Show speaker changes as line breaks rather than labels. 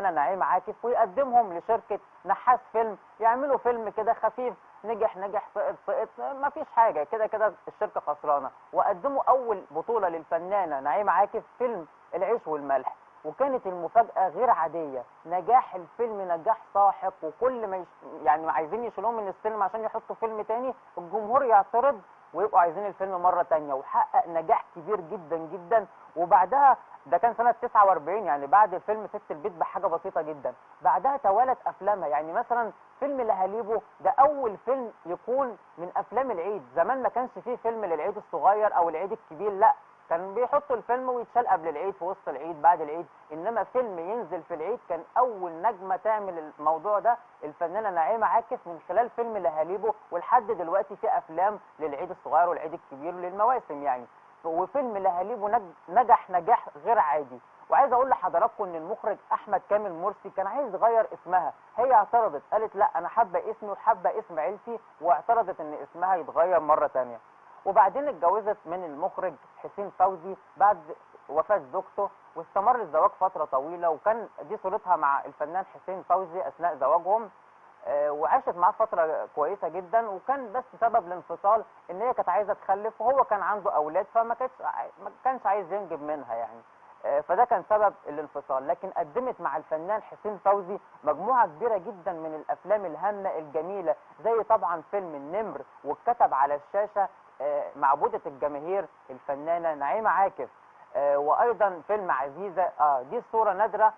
الفنانة نعيمه عاكف ويقدمهم لشركة نحاس فيلم، يعملوا فيلم كده خفيف، نجح نجح، سقط سقط، ما فيش حاجة، كده كده الشركة خسرانة. وقدموا اول بطوله للفنانه نعيمه عاكف فيلم العيش والملح، وكانت المفاجأة غير عادية، نجاح الفيلم نجاح ساحق، وكل ما يعني عايزين يشيلوه من السينما عشان يحطوا فيلم تاني الجمهور يعترض ويبقوا عايزين الفيلم مرة تانية، وحقق نجاح كبير جدا جدا. وبعدها ده كان سنة 49، يعني بعد الفيلم ست البيت بحاجة بسيطة جدا، بعدها توالت أفلامها. يعني مثلا فيلم لهاليبو ده أول فيلم يكون من أفلام العيد، زمان ما كانش فيه فيلم للعيد الصغير أو العيد الكبير، لا كان بيحطوا الفيلم ويتشال قبل العيد، في وسط العيد، بعد العيد، انما فيلم ينزل في العيد كان اول نجمه تعمل الموضوع ده الفنانة نعيمه عاكف من خلال فيلم لهاليبو. ولحد دلوقتي في افلام للعيد الصغير والعيد الكبير وللمواسم يعني. وفيلم لهاليبو نجح نجاح غير عادي. وعايز اقول لحضراتكم ان المخرج احمد كامل مرسي كان عايز يغير اسمها، هي اعترضت، قالت لا انا حابة اسمي وحابة اسم عيلتي، واعترضت ان اسمها يتغير مرة ثانية. وبعدين اتجوزت من المخرج حسين فوزي بعد وفاة زوجته، واستمر الزواج فترة طويلة، وكان دي صورتها مع الفنان حسين فوزي أثناء زواجهم، وعاشت معاه فترة كويسة جدا. وكان بس سبب الانفصال إن هي كانت عايزة تخلف وهو كان عنده أولاد، فما كانش عايز ينجب منها يعني، فده كان سبب الانفصال. لكن قدمت مع الفنان حسين فوزي مجموعة كبيرة جدا من الأفلام الهامة الجميلة، زي طبعا فيلم النمر، واتكتب على الشاشة معبودة الجماهير الفنانة نعيمة عاكف، وأيضا فيلم عزيزة. دي الصورة نادرة.